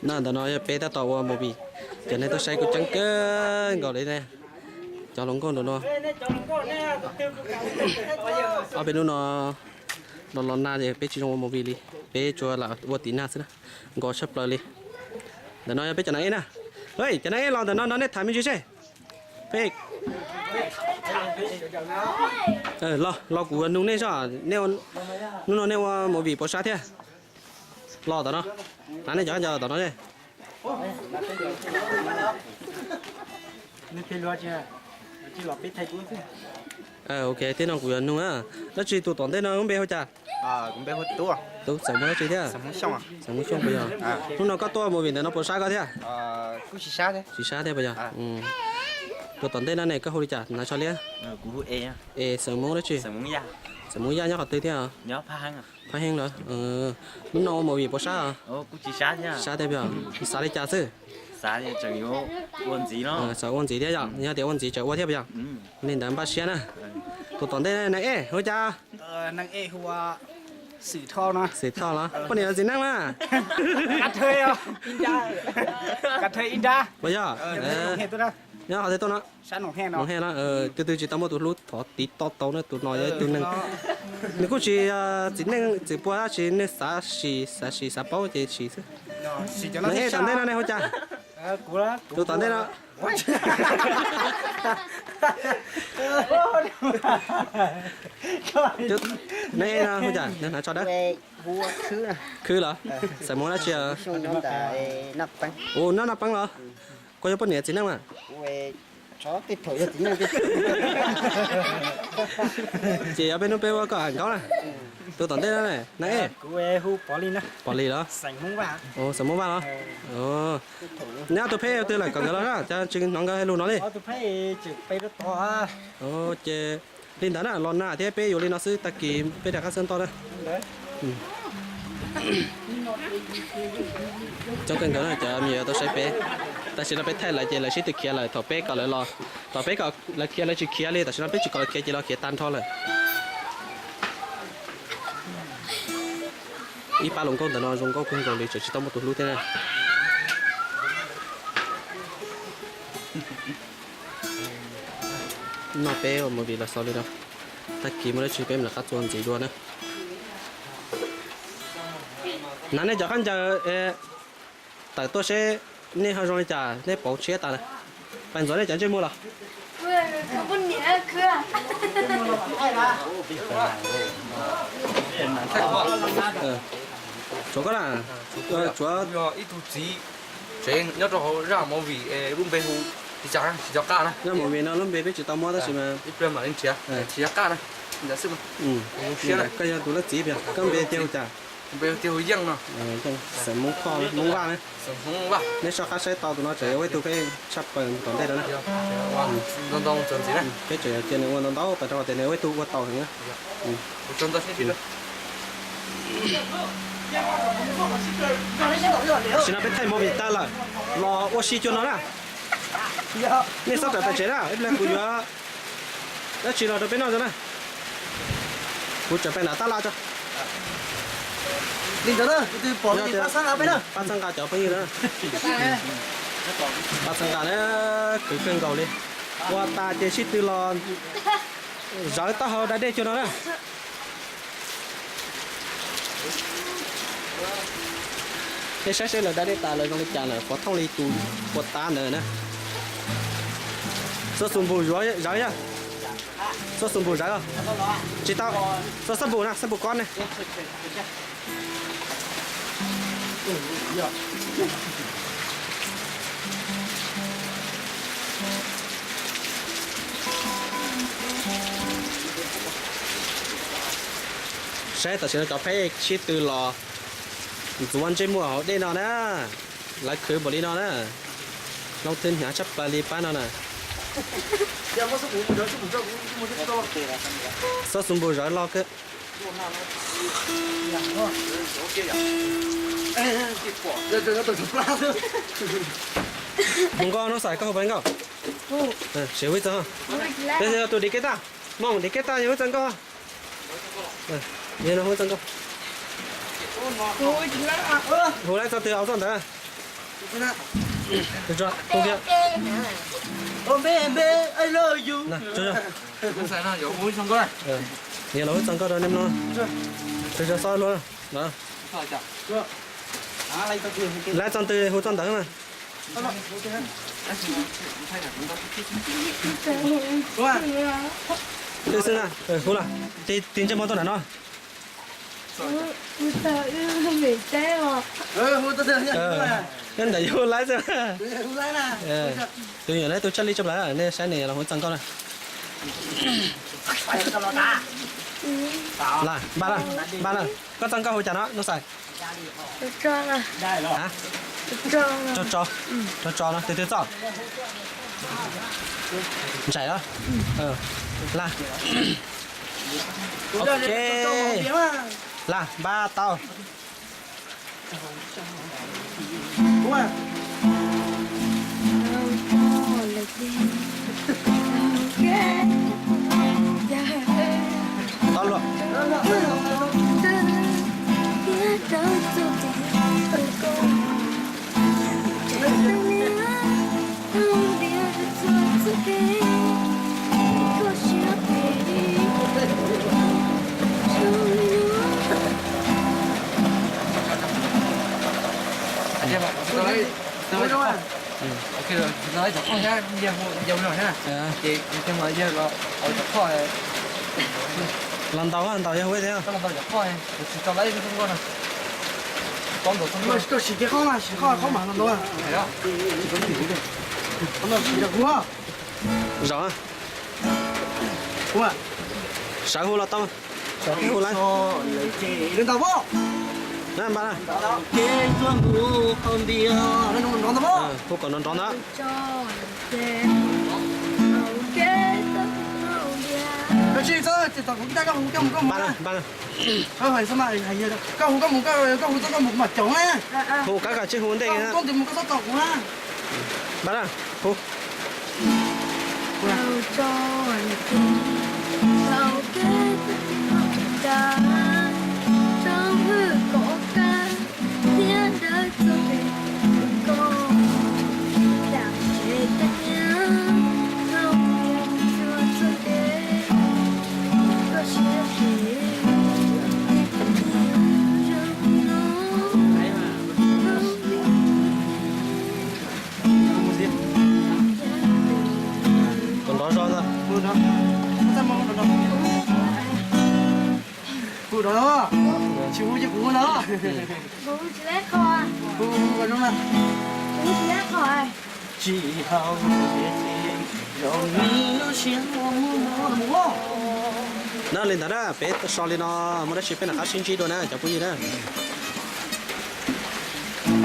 No ntawm no yog peb tab tom ua movie, cov neeg tuaj saib kuj coob kawg nkaus li ne. Cov hluas nkauj ntawm no, ob peb hnub no los los nag ces peb tsis zoo ua movie li, peb tsuas lam ua tim nag xwb na, nkos tshaj plaws li. Ntawm no yog peb cov nas ej na. Cov nas ej los ntawm no nrog nej tham me ntsis seb. Peb los, los kuv nug nej zoj, hnub no nej ua movie puas sab thiab? Los tom no, hnav nej cov khaub ncaws tom no. Ok, thiab no kuv yuav nug na, dab tsi tus tom ntej no lub npe hu cas? Tub, xeem Hmoob dab tsi thiab? Xeem Hmoob Xyooj puas yog? Hnub no koj tuaj movie ntawm no puas sab koj thiab? Tsis sab thiab puas yog? Tus tom ntej no ne koj hu li cas, hnav tsho liab? Es xeem Hmoob dab tsi? Xeem Hmoob Yaj nyob qhov twg thiab? Phaj Heeb los? Hnub no ua movie puas sab? Sab thiab puas yog? Xav li cas xwb? Xav ua ntxiv thiab yom, yog tias ua ntxiv tseem ua thiab puas yog? Li ntawd npaj siab na. Tus tom ntej na, nas ej hu cas? Xwm Thoj los? Poj niam los txiv neej na? Puas yog? Nyob qhov twg tuaj no? Noo Hej los? Tus twg tsis tau muaj tus hlub thov tiv toj tau na, tus no yog ib tug neeg, nws kuj tsis txiv neej txwm puag tab sis nws xav sim, xav sim xav paub ces sim xwb. Nas ej tom ntej no nej hu cas? Tus tom ntej no. Nas ej no hu cas, nws hnav tsho dab? Khwb los? Xeem Hmoob dab tsi? Ua noj noj peeb los? Koj yog poj niam txiv neej mas? Ces yog peb hnub peb ua koj hais nkauj na. Tus tom ntej no ne, nas ej? Pom Lis los? Xeem Hmoob Vaj los? Neb ob tug pheb twg lawm kom nkawd los na, cas tsis hnov nkawd hais lus no li. Ces li ntawd na, los nag thiab peb yuav li no xwb, tag kis peb rov qab xwb ntoj na. Coob kawg nkaus na cov me nyuam tau saib peb. Tam sim no peb thaij lawv ces lawv sib tw khiav lawm, thaum peb kom lawv los, thaum peb kom lawv khiav lawv tsis khiav li, tam sim no peb tsis kom lawv khiav ces los khiav tag nrho lawm. Ib pab hluas nkauj ntawm no zoo nkauj kawg nkaus li, tseem tsis tau muaj tus hlub thiab na. No peb ua movie los xaus li no, tag kis muaj dab tsi peb mam rov qab txuas ntxiv dua na. Hnav nej cov khaub ncaws tawm tuaj seb nej ho zoo li cas, nej pauv tshiab tas lawm. Pais ntxuav nej cov ntsej muag los? Tshuav koj na? Tshuav ib tug txiv tsev nyob rau hauv zaj movie lub npe hu li cas, tsis nco qab na. Zaj movie no lub npe peb tsis tau muab tab sis mas ib pliag mam li nrhiav, nrhiav qab na. Koj yog tus leej txiv, koj npe tiag hu cas? Npe tiag hu Yeej no. Xeem Hmoob Thoj, Hmoob Vaj na. Nej soj qab saib tau tus no tseem yog ib tug peb tshaj plaws tom ntej no na. Peb tseem cia nws ua ntau ntau tas rau tias nws ua ib tug ua tau heev na. Tam sim no peb thaij movie tag lawm, los ua si cuag no na. Nej txhob rawm pais tsev na, ib pliag kuv yuav dab tsi los rau peb noj tso na. Kuv tseem pais nram tab laj tso. Li ntawd na, kuv twb pom pab txhawb nqa peb na. Pab txhawb nqa cov phooj ywg na. Pab txhawb nqa na, khwv kawg nkaus li. Ua tas ces sib tw los zawv taub hau da dej cuag no na. Nej saib seb lawv da dej tas lawv zoo li cas na, puas thooj li tus puas tas ntawd na. Xuab xu npus zawv yog, xuab xu npus zawv. Tsis tau, xuab xab npus na, xab npus kob ne. Saib tam sim no cov pheb sib tw los ntxuav ntsej muag hauv dej no na. Lawv khwv npaum li no na. Loo thwb hnyav tshaj plaws li pab no na. Xuab xu npus zawv loj kawg. Mus nkauj, Nuj Xais, koj hu pab nkauj. Siav Hwj Txawg, tus di kej taj, Hmoob di kej taj yog Hwj Txawg nkauj. Yog no Hwj Txawg nkauj. Hu lawv txog twg los txog ntawd. Hu kiag. Yog los hu txog nkauj rau nej mloog. Tus tso xob luaj. Lawv txog twg hu txoj ntawd na. Twb xwb na, hu los. Tig ntsej muag tuaj nram no. Nyob ntawm yus hu laib xwb. Tus nyuam no tus tshaj lij tshaj plaws, nej saib nws los hu txog nkauj na. Las, npaj na, npaj na. Koj txog nkauj hu cas no Nuj Xais? Tso tso, tso tso no, tus twg txoj? Ntsais los? Las. Ok. Las, npaj tau. Tau luaj. Los ntaus, ntaus yog hu thiab. Zaum. Sawv hu los tau. Sawv hu lawm. Npaj na. Hu kom nrov nrov ntawd. Npaj na, npaj na. Koj hu koj mus, koj hu txoj koj mus kuv mam caum na. Hu kab kom tsij hu ntej na. Npaj na, hu. Kom nrov zog ntag. Kuv nrov no, tsis hu ces kuv hu no. Tsis hau. Na li ntawd na, peb so li no, muaj dab tsi peb rov qab sib ntsib dua na cov phooj ywg na.